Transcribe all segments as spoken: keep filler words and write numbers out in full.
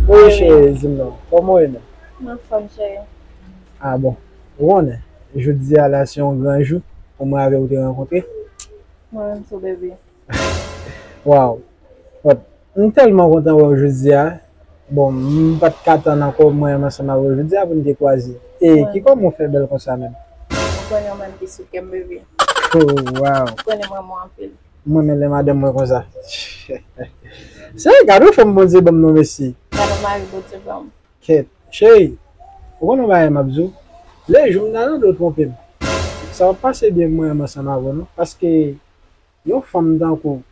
Wi, cheri, di m non. Kòman w ye menm? M anfòm, cheri. Ah bon. Ou konnen, jodi a la se yon gran jou pou mwen avè w te rankontre. Mwen menm tou, baby. Waw. But, m tèlman kontan wè w jodi a. Bon, m pa t ka tann ankò mwen menm ansanm avè w jodi a pou n te kwaze. E ki kòman w fè bèl konsa menm? Ou konnen w menm ki sou kè m, baby. Oh, waw. Ou konnen m renmen w anpil. Mwen menm lè madanm mwen konsa. Se gade yon fanm Bondye ban m non, mesye. Gade yon mari Bondye ban m. Kèt, cheri, ou konn yon bagay m ap di w? Lejou m ta tande w twonpe m. Sa p ap pase byen pou mwen menm ansanm avè w non. Paske yon fanm tankou w,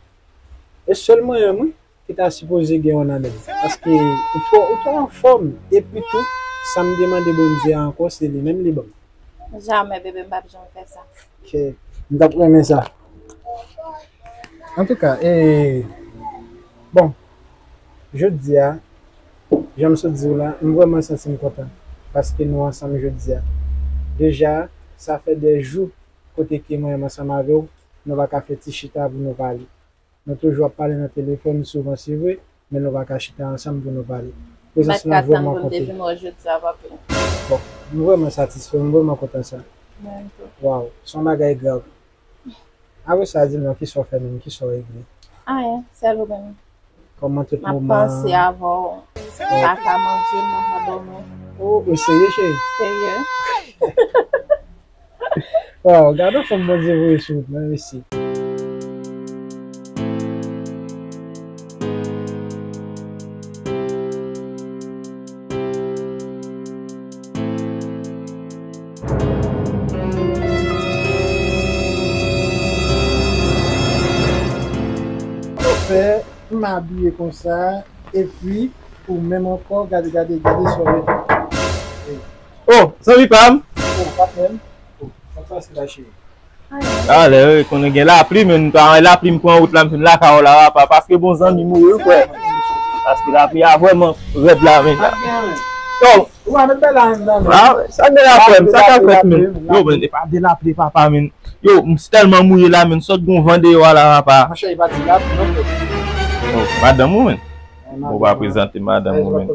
e sèl mwen menm wi ki ta sipoze gen youn nan men m. Paske ou twò, ou twò anfòm. Epi tou, sa m te mande Bondye a ankò, se li menm li ban m. Jamè, bebe, m p ap janm fè sa. Ok. M t ap renmen sa. Antouka, e, bon, jodi a, jan m sot di w la, m vrèman santi m kontan paske nou ansanm jodi a. Deja, sa fè de jou kote ke mwen menm ansanm avè w, nou pa ka fè ti chita pou nou pale. Nou toujou ap pale nan telefòn souvan, se vre, men nou pa ka chita ansanm pou nou pale. Prezans nou an vrèman konte. Bon, m vrèman satisfè, m vrèman kontan sa. Mwen tou. Waw, se yon bagay grav. Apre sa, di m non, kisa w fè menm, kisa w regle? Anyen, sèl ou menm. Kòman tout moman? M ap panse avè w. M pa ka manje, m pa ka dòmi. Ou, ou serye, cheri? Serye. Waw, gade yon fanm Bondye voye sou wout mwen, mesye. Fè m abiye konsa, epi ou menm ankò, gade, gade, gade sa w mete. Oh, zanmi pa m. Oh, patnè m. Oh, sa k pase la, cheri? Talè, wi, konnen gen lapli, men pa lapli m pran wout la, m fin lakay ou la, papa, paske bon zanmi m ou ye, wi, frè. Paske lapli a vrèman rèd la, men. Sa k gen, men? Yo. Ou pa met bay la menm nan, men. Ah, sa gen la, frè m, sa ka fèt, men. Yo, men, e pa de lapli, papa, men. Yo, m tèlman mouye la, men, sot gon van deyò a la, papa. Monchè, e pa ti lapli, non, frè. Oh, madanm ou, men. Ou pa prezante madanm ou, men.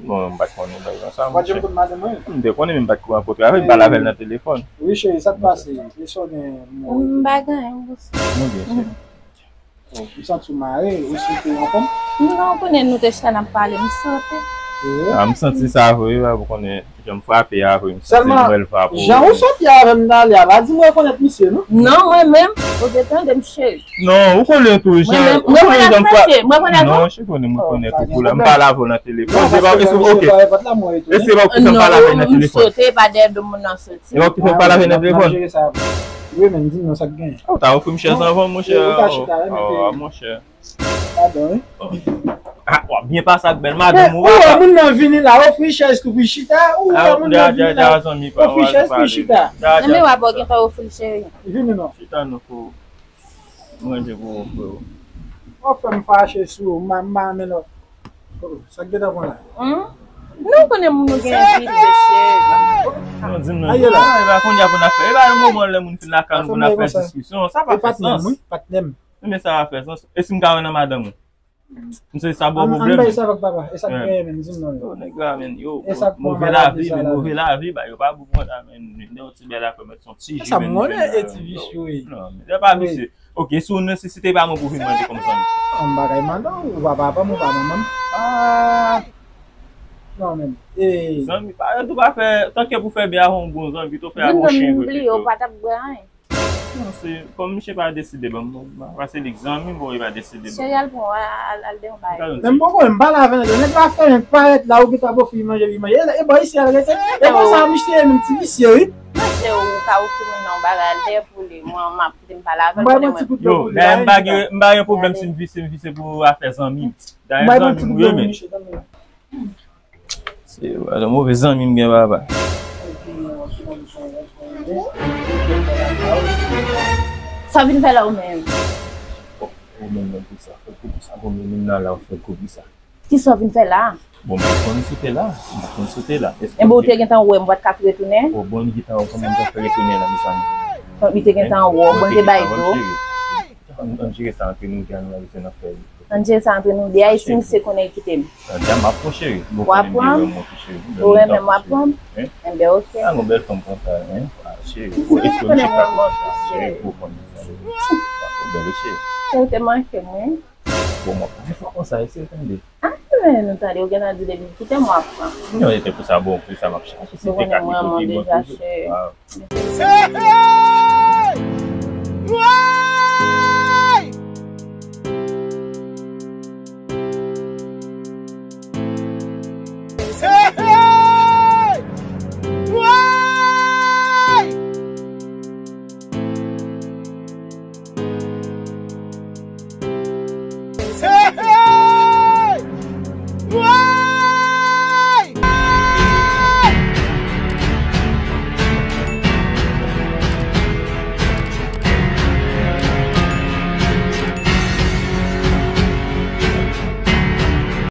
Bon, m pa t konnen bagay sa, monchè. M te konnen, men m pa t ko rankontre avè l, m pale avè l nan telefòn. Wi, cheri, sa k pase? Kisa w gen? M pa gen anyen, bòs. Mwen byen, cheri. Ou santi w mare, ou santi w anfòm? Non, ou konnen nou te chita n ap pale, m sante. Ah, m santi sa vre, wi, ou konnen. Jan m frape a, wi, m santi m wè l frape w. Sèlman, jan ou soti avè m talè a, pa di m rekonèt misye, non? Non, mwen menm, ou te tande m, cheri. Non, ou konnen tou, jan, ou konnen jan m frape. Mwen konnen tou. Non, cheri, konnen m rekonèt ou pou la. M pale avè w nan telefòn. Se pa, e se, ok. E se pa ou ki fè m pale avè w nan telefòn. Non, m sote, pa dèyè do moun nan soti. E pa ou ki fè m pale avè w nan telefòn. Wi, men di m non, sa k gen. Ou ta ofri m chèz anvan, monchè. Ou ka chita, wi, men. Oh, monchè. Padon, wi. Ah, w ap byen pase ak bèl madanm ou, papa. Ou wè moun nan vini la, ofri chèz tou pou chita, ou wè moun nan vini la, ofri chèz pou chita. Nan men w ap bò gentan ofri l, cheri. Vini non. Chita non, frè. Manje pou ou, frè. W ap fè m fache sou ou, m pa, m pa renmen lòt. Oh, sa k gentan pran la? Hmm? Nou konnen moun nou gen vi, mesye. Non, di m non. Aye la. E pa kounye a pou n ap fè. E pa yon moman lè moun fin lakay nou pou n ap fè diskisyon. Sa pa fè sans. Patnè m, wi, patnè m. Men sa pa fè sans. E si m ka wè nan madanm ou? M se sa ba w pwoblèm. Ann bay sa avèk papa. E sa k genyen, men, di m non. Yo, nèg la, men, yo, move lavi, men, move lavi, ba, yo pa bon konsa, men, men, yon ti bèl afè, men, se yon ti ji, men, nou fè la, yo. Non, men, yo pa visye. Ok, si w nesesite pa mwen pou vin manje kòm zanmi. Yon bagay madan, ou pa papa m, ou pa manman m. Ah. Non, men, e. Zanmi, pa, tou pa fè, tanke pou fè byen avè yon bon zanmi, pito fè ak yon chen vre, pito. Ou pa t ap bwè anyen. Non, se, kòm misye pa deside ban m, non, pase li k zanmi m, bon, li pa deside ban m. Cheri, al pran, al, al, al de yon bagay. Men m poko, m pale avè nèg la, nèg la fè yon parèt la, ou gentan ap ofri manje, li manje. E, e bò isi al rete. E konsa, misye menm ti visye, wi. Monchè, ou ka ofri moun nan yon bagay, al dèyè pou li. Mwen, m ap kite m pale avè l, konnen mwen. Yo, men m pa gen, m pa gen pwoblèm si m visye, m visye pou afè zanmi. Dayè zanmi m, wi, men. Se yon move zanmi m gen, papa. Sa w vin fè la ou menm? Ou menm, menm pou sa, fè kou pou sa, bon, menm nan la, ou fè kou pou sa. Kisa w vin fè la? Bon, mwen konn sou te la, mwen konn sou te la. Enben, ou te gentan wè m, ou pa t ka tou retounen? O, bon, li gentan wè kòman m ta fè retounen la, mezanmi. Li te gentan wè w, bon, li te bay do. Ann, ann jere sa antre nou, gen nou la, nou fè l. Ann jere sa antre nou de, Ayisyen, misye konnen l kite m. Tande, m ap pran cheri. Bon, W ap pran m? Ou renmen m w ap pran m? Enben, oke. Ah, yon bèl fanm konsa, hein? Ah, cheri. Ou konnen mwen bon, cheri. Ou konnen sa. Bèl cheri. Ou te manke m, wi. Bon, mwen, di fò konsa, ese tande. Ah, men nou tande, ou gentan di depi kite m w ap pran. Non, e te pou sa, bon, pou sa m ap chache. Si te ka ki kote bon toujou. Cheri. Ah.